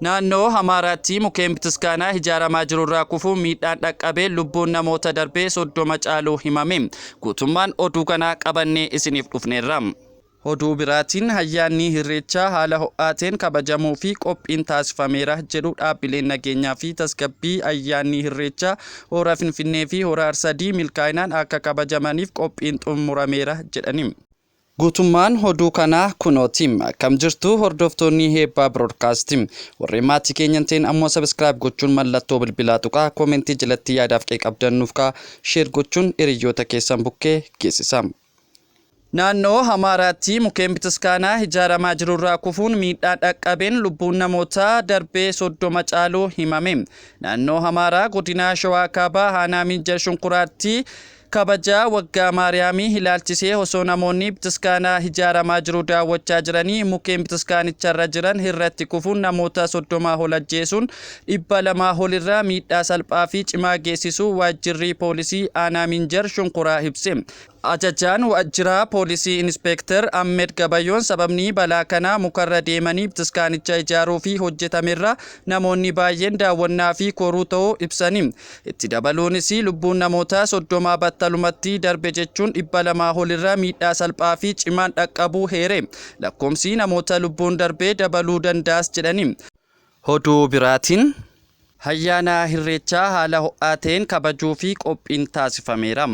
Naannoo Amaaraatti mukkeen bataskaanaa ijaaramaa jirurraa kufuun miidhaan dhaqqabee lubbuun namoota darbee 30 caaluu himame. Guutummaan oduu kanaa qabannee isiniif dhufneerra. Oduu biraatiin, ayyaanni Irreechaa haala ho'aa ta'een kabajamuu fi qophiin taasifameera jedhu dhaabbileen nageenyaa fi tasgabbii. Ayyaanni Irreechaa Hora Finfinnee fi Hora Arsadii milkaa'inaan akka kabajamaniif qophiin xumurameera jedhani. Guutummaan oduu kanaa kunooti. Akkam jirtu, hordoftoonni Heebbaa Broadcast? Warreen maatii keenyan ta'in ammoo subscribe gochuun mallattoo bilbilaa tuqaa, koomentii jalatti yaadaaf qe'ee qabdannuuf kaa, share gochuun hiriyoota keessan bukkee geessisa. Naannoo Amaaraatti mukkeen bataskaanaa ijaaramaa jirurraa kufuun miidhaan dhaqqabeen lubbuun namootaa darbee 30 caaluu himame. Naannoo Amaaraa, godina Shawaa Kaabaa, aanaa Minjar Shunkuraatti kabajaa waggaa Maariyaamii ilaalchisee osoo namoonni bataskaanaa ijaaramaa jiru daawwachaa jiranii mukkeen bataskaanicharra jiran irratti kufuun namoota 30 ol ajjeesuun 200 olirraa miidhaa salphaa fi cimaa geessisuu waajjirri poolisii aanaa Minjar Shunkuraa ibse. Ajajaan waajjira poolisii Inspeektar Ahmed Gabayyoon sababni balaa kanaa mukarra deemanii bataskaanicha ijaaruu fi hojjetamerra namoonni baay'een daawwannaa fi koruu ta'uu ibsani. Itti dabaluunis, lubbuun namoota 30 battalumatti darbe jechuun 200 olirra miidhaa salphaa fi cimaan dhaqqabuu heere. Lakkoomsi namoota lubbuun darbee dabaluu danda'as jedhani. Oduu biraatiin, ayyaana Irreechaa haala ho'aa ta'een kabajuu fi qophiin taasifameera.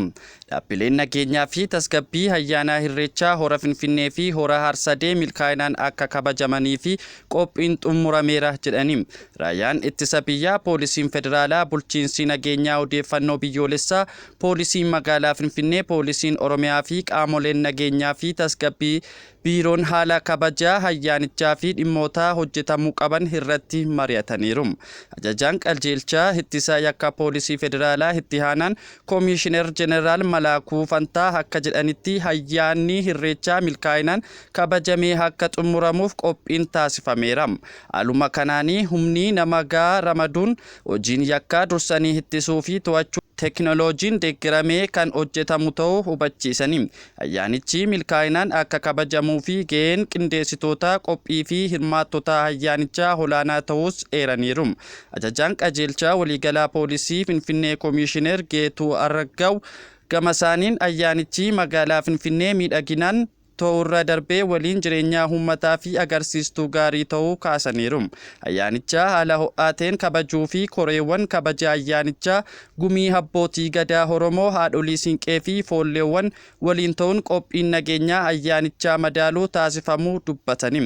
Dhaabbileen nageenyaa fi tasgabbii ayyaana Irreechaa Hora Finfinnee fi Hora Harsadee milkaa'inaan akka kabajamanii fi qophiin xumurameera jedhani. Raayyaan ittisa biyyaa, poolisiin federaalaa, bulchiinsi nageenyaa odeeffannoo biyyoolessaa, poolisiin magaalaa Finfinnee, poolisiin Oromiyaa fi qaamoleen nageenyaa fi tasgabbii biiroon haala kabajaa ayyaanichaa fi dhimmoota hojjetamuu qaban irratti mari'ataniiru. Ajajaan qajeelchaa ittisa yakka poolisii federaalaa itti aanaan Koomishinar Jeneraal Malaakuu Fantaa akka jedhanitti, ayyaanni Irreechaa milkaa'inaan kabajamee akka xumuramuuf qophiin taasifameera. Haaluma kanaanii humni nama gahaa ramaduun hojiin yakkaa dursanii ittisuu fi to'achuu teekinooloojiin deeggaramee kan hojjetamu ta'uu hubachiisani. Ayyaanichi milkaa'inaan akka kabajamuu fi gaheen qindeessitoota qophii fi hirmaattota ayyaanichaa olaanaa ta'us eeraniiru. Ajajaan qajeelchaa waliigalaa poolisii Finfinnee Koomishinar Geetuu Argaw gama isaaniin, ayyaanichi magaalaa Finfinnee miidhaginaan ta'urra darbee waliin jireenya uummataa fi agarsiistuu gaarii ta'uu kaasaniiru. Ayyaanicha haala ho'aa ta'een kabajuu fi koreewwan kabaja ayyaanichaa, gumii abbootii gadaa Oromoo, haadholii siinqee fi foolleewwan waliin ta'uun qophiin nageenyaa ayyaanichaa madaaluu taasifamuu dubbatani.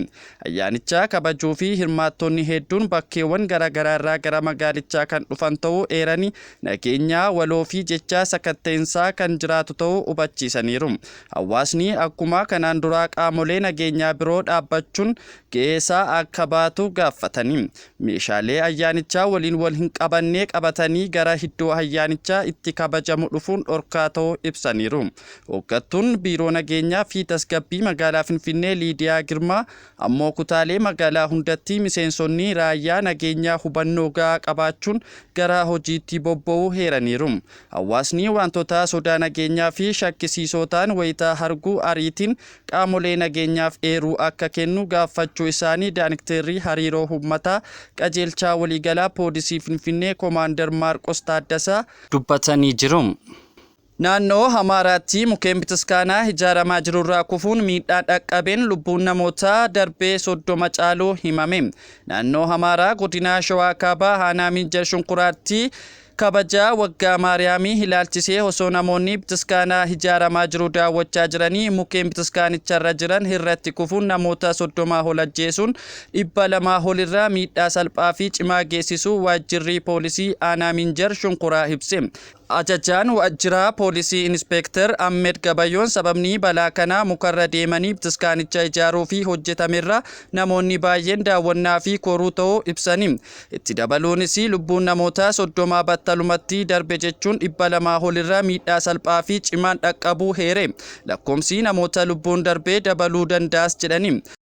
Ayyaanicha kabajuu fi hirmaattonni hedduun bakkeewwan garaagaraa irraa gara magaalichaa kan dhufan ta'uu eeranii, nageenya waloo fi jecha sakatta'insaa kan jiraatu ta'uu hubachiisaniiru. Hawaasni akkuma kanaan duraa qaamolee nageenyaa biroo dhaabbachuun ga'eesaa akka baatu gaafatanii, meeshaalee ayyaanichaa waliin wal hin qabanne qabatanii gara iddoo ayyaanichaa itti kabajamu dhufuun dhorkaa ta'uu ibsaniiru. Hooggantuun biiroo nageenyaa fi tasgabbii magaalaa Finfinnee Liidiyaa Girmaa ammoo kutaalee magaalaa hundatti miseensonni raayyaa nageenyaa hubannoo gahaa qabaachuun gara hojiitti bobba'uu heeraniiru. Hawaasni wantoota sodaa nageenyaa fi shakkisiisoo ta'an wayitaa arguu ariitiin qaamolee nageenyaaf eeruu akka kennu gaafachuu isaanii Daayiriktarri hariiroo uummataa qajeelchaa waliigalaa poolisii Finfinnee Koomaandar Maarqos Taaddasaa dubbatanii jiru. Naannoo Amaaraatti mukkeen bataskaanaa ijaaramaa jirurraa kufuun miidhaan dhaqqabeen lubbuun namootaa darbee 30 caaluu himame. Naannoo Amaaraa, godina Shawaa Kaabaa, aanaa Minjar Shunkuraatti kabajaa waggaa Maariyaamii ilaalchisee osoo namoonni bataskaanaa ijaaramaa jiru daawwachaa jiranii mukkeen bataskaanicharra jiran irratti kufuun namoota 30 ol ajjeesuun 200 olirraa miidhaa salphaa fi cimaa geessisuu waajjirri poolisii aanaa Minjar Shunkuraa ibse. Ajajaan waajjira poolisii Inspeektar Ahmed Gabayyoon sababni balaa kanaa mukarra deemanii bataskaanicha ijaaruu fi hojjetamerra namoonni baay'een daawwannaa fi koruu ta'uu ibsani. Itti dabaluunis, lubbuun namoota 30 battalumatti darbe jechuun 200 olirra miidhaa salphaa fi cimaan dhaqqabuu heere. Lakkoomsi namoota lubbuun darbee dabaluu danda'as jedhani.